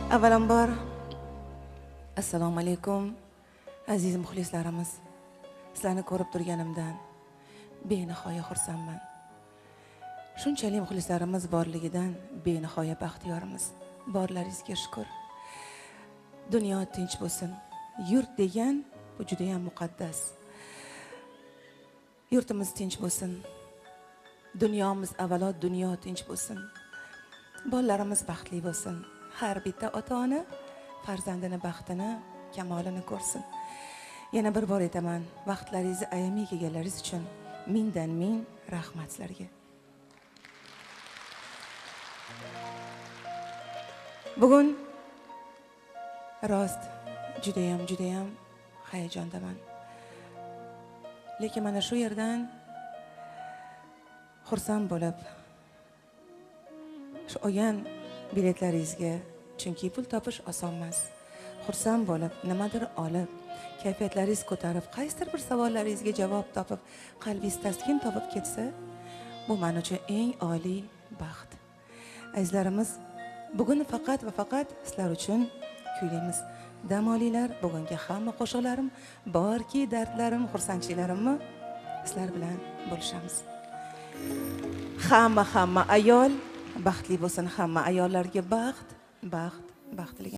Avvalambor assalomu alaykum aziz muxlislarimiz. Sizlarni ko'rib turganimdan benihoya xursandman. Shunchalik muxlislarimiz borligidan benihoya baxtiyormiz. Borlaringizga shukr. Dunyo tinch bo'lsin. Yurt degan bu juda ham muqaddas. Yurtimiz tinch bo'lsin. Dunyomiz avvalo dunyo tinch bo'lsin. Bolalarimiz baxtli bo'lsin. Har bitta ota-ona farzandini baxtini, kamolini ko'rsin. Yana bir bor aytaman, vaqtlaringizni ayamay kelganlaringiz uchun mingdan ming rahmat sizlarga. Bugun rost judayam hayajondaman. Lekin mana shu yerdan xursand bo'lib shu olgan biletlaringizga, chunki pul topish oson emas. Xursand bo'lib, nimadir olib, kayfiyatlaringiz ko'tarib, qaysidir bir savollaringizga javob topib, qalbingiz taskin topib ketsa, bu men uchun eng oliy baxt. Azizlarimiz, bugun faqat va faqat sizlar uchun kuylaymiz. Dam olinglar, bugungi hamma qo'shiqlarim, borki dardlarim, xursandchiliklarimni sizlar bilan bo'lishamiz. Hamma ayol baxtli bo'lsin, hamma ayollarga baxt, baxt, baxt tilayman.